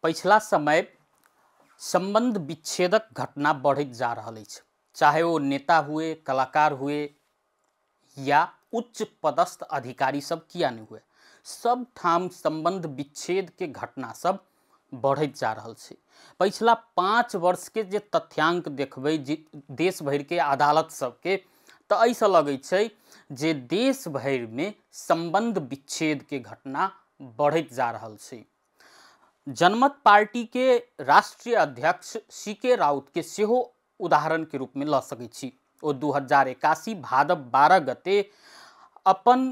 पछिला समय संबंध विच्छेदक घटना बढ़ैत जा रहल अछि, चाहे वो नेता हुए, कलाकार हुए या उच्च पदस्थ अधिकारी सब किया नहीं हुए, सब ठाम संबंध विच्छेद के घटना सब बढ़ैत जा रहल छै। पछिला 5 वर्ष के जे तथ्यांक देखबै देश भरि के अदालत सबके, तऽ एहिसँ लगै छै जे देश भरिमे संबंध विच्छेद के घटना बढ़ैत जा रहल छै। जनमत पार्टी के राष्ट्रीय अध्यक्ष सी.के. राउत के सेहो उदाहरण के रूप में लऽ सकै छी। ओ 2081 भादव 12 गते अपन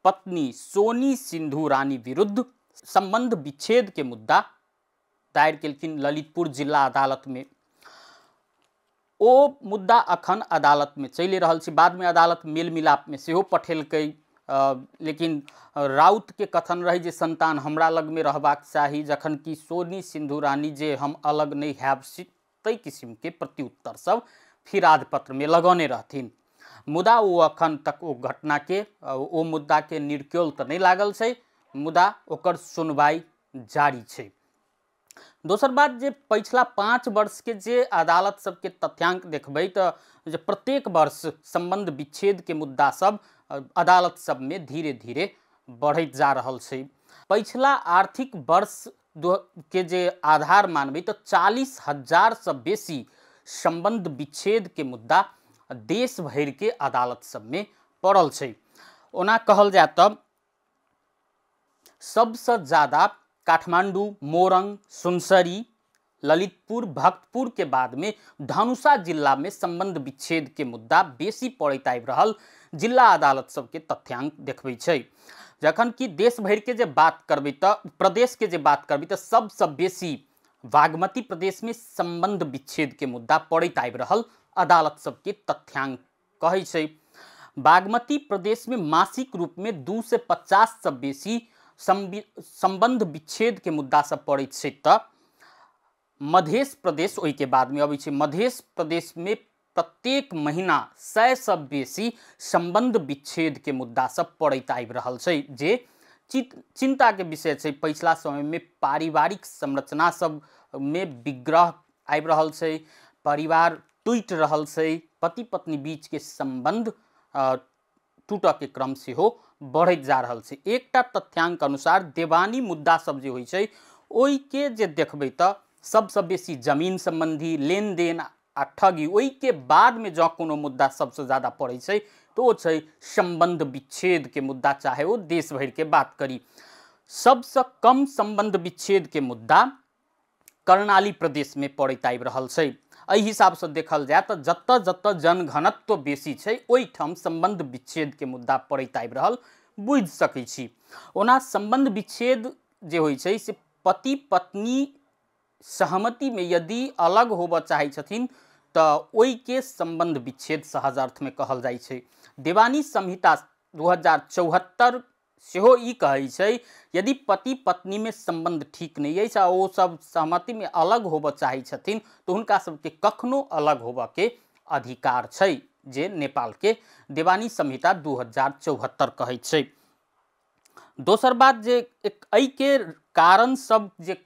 पत्नी सोनी सिंधु रानी विरुद्ध संबंध विच्छेद के मुद्दा दायर केलखिन ललितपुर जिला अदालत में। ओ मुद्दा अखन अदालत में चलि रहल छै। बाद में अदालत मेल मिलाप में सेहो पठेलकै, लेकिन राउत के कथन रहे जे संतान हमरा लग में रहबाक चाही, जखन कि सोनी सिंधु रानी जे हम अलग नहीं हैब तै किस्म के प्रत्युत्तर सब फिराद पत्र में लगौने रहथिन। मुदा ओ अखन तक ओ घटना के ओ मुद्दा के निर्क्योल तऽ नहीं लागल छै, मुदा ओकर सुनवाई जारी छै। दोसर बात जे पछिला 5 वर्ष के जे अदालत सबके तथ्यांक देखबै तऽ जे प्रत्येक वर्ष संबंध विच्छेद के मुद्दा सब अदालत सब में धीरे धीरे बढ़ैत जा रहल छै। पछिला आर्थिक वर्ष के जे आधार मानबै तऽ 40,000 से बेसी संबंध विच्छेद के मुद्दा देश भरि के अदालत सब में पड़ल छै। ओना कहल जाय तऽ सबसँ ज्यादा काठमांडू, मोरंग, सुनसरी, ललितपुर, भक्तपुर के बाद में धनुषा जिला में संबंध विच्छेद के मुद्दा बेसी पड़ैत आबि रहल जिला अदालत सबके तथ्यांक देखबै छै। जखन कि देश भरि के जे बात करबै तऽ प्रदेश के जे बात करबै तऽ सबसँ बेसी बागमती प्रदेश में संबंध विच्छेद के मुद्दा पड़ैत आबि रहल अदालत सबके तथ्यांक कहै छै। बागमती प्रदेश में मासिक रूप में 2 से 50 से बेसी संबंध विच्छेद के मुद्दा सब पड़ैत छै। तऽ मधेश प्रदेश ओहिके बाद में अबै छै। मधेश प्रदेश में प्रत्येक महीना 100 से बेसी संबंध विच्छेद के मुद्दा सब पड़ैत आबि रहल छै, जे चिंता के विषय छै। पछिला समय में पारिवारिक संरचना सब में विग्रह आबि रहल छै, परिवार टूटि रहल छै, पति पत्नी बीच के संबंध टूटऽ के क्रम सेहो बढ़ैत जा रहल छै। एकटा तथ्यांक अनुसार देवानी मुद्दा सब जे होइ छै ओहिके जे देखबै तऽ सबसँ बेसी जमीन संबंधी लेनदेन आ ठगी, ओहिके बाद में जँ कोनो मुद्दा सबसँ ज्यादा पड़ै छै तऽ ओ छै संबंध विच्छेद के मुद्दा, चाहे ओ देश भरि के बात करी। सबसँ कम संबंध विच्छेद के मुद्दा कर्णाली प्रदेश में पड़ैत आबि रहल छै। एहि हिसाबसँ देखल जाय तऽ जतऽ जतऽ जनघनत्व बेसी छै ओहिठाम संबंध विच्छेद के मुद्दा पड़ैत आबि रहल बुझि सकै छी। ओना संबंध विच्छेद जे होइ छै से पति पत्नी सहमति में यदि अलग होबऽ चाहै छथिन तऽ ओहिके संबंध विच्छेद सहज अर्थ में कहल जाइ छै। देवानी संहिता 2074 सेहो ई कहै छै यदि पति पत्नी में संबंध ठीक नहीं अछि आ ओ सब सहमति में अलग होबऽ चाहै छथिन तऽ हुनका सबके कखनो अलग होबऽ के अधिकार छै, जे नेपाल के देवानी संहिता 2074 कहै छै। दोसर बात जे एहिके कारण सब जे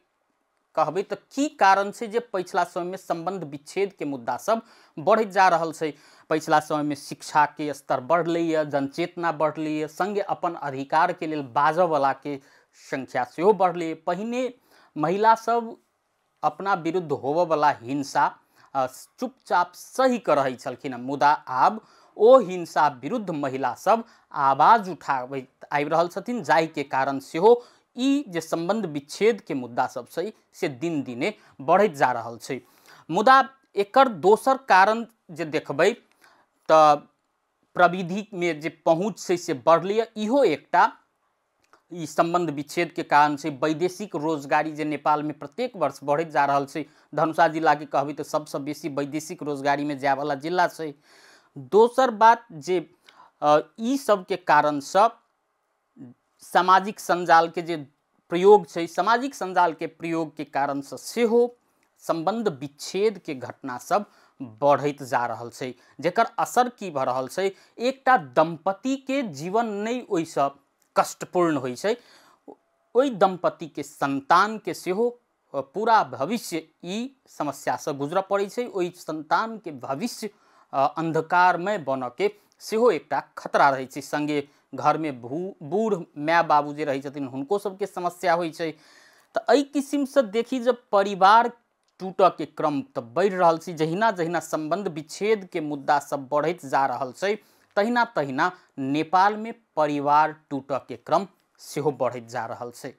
कहबै तऽ की कारण छै जे पछिला समय में संबंध विच्छेद के मुद्दा सब बढ़ैत जा रहल छै। पछिला समय में शिक्षा के स्तर बढ़लैए, जनचेतना बढ़लैए, संगे अपन अधिकार के लेल बाजऽवला के संख्या सेहो बढ़लैए। पहिने महिला सब अपना विरुद्ध होबऽवला हिंसा चुपचाप सही कऽ रहै छलखिन हँ, मुदा आब ओ हिंसा विरुद्ध महिला सब आवाज उठाबैत आबि रहल छथिन, जाहिके कारण सेहो ई जे संबंध विच्छेद के मुद्दा सब छै से दिन दिने बढ़ैत जा रहल छै। मुदा एकर दोसर कारण जे देखबै तऽ प्रविधि में जे पहुँच छै से बढ़लैए, इहो एकटा ई संबंध विच्छेद के कारण छै। वैदेशिक रोजगारी जे नेपाल में प्रत्येक वर्ष बढ़ैत जा रहल छै, धनुषा जिला के कहबै तऽ सबसँ बेसी वैदेशिक रोजगारी में जायवला जिला छै। दोसर बात जे ई सबके कारणसँ सामाजिक संजाल के जे प्रयोग छै, सामाजिक संजाल के प्रयोग के कारणसँ सेहो संबंध विच्छेद के घटना सब बढ़ैत जा रहल छै, जेकर असर की भऽ रहल छै, एकटा दंपति के जीवन नहि ओहिसँ कष्टपूर्ण होइ छै, ओहि दंपति के संतान के सेहो पूरा भविष्य ई समस्यासँ गुजरऽ पड़ै छै। ओहि सन्तानके भविष्य अन्धकारमय बनऽके सेहो एकटा खतरा रहै छै। सङ्गे घरमे बूढ़ माय बाबू जे रहै छथिन हुनको सबके समस्या होइ छै। तऽ एहि किसिमसँ देखी जब परिवार टूटऽके क्रम तऽ बढ़ि रहल छै। जहिना जहिना सम्बन्ध विच्छेदके मुद्दा सब बढ़ैत जा रहल छै तहिना तहिना नेपालमे परिवार टूटऽके क्रम सेहो बढ़ैत जा रहल छै।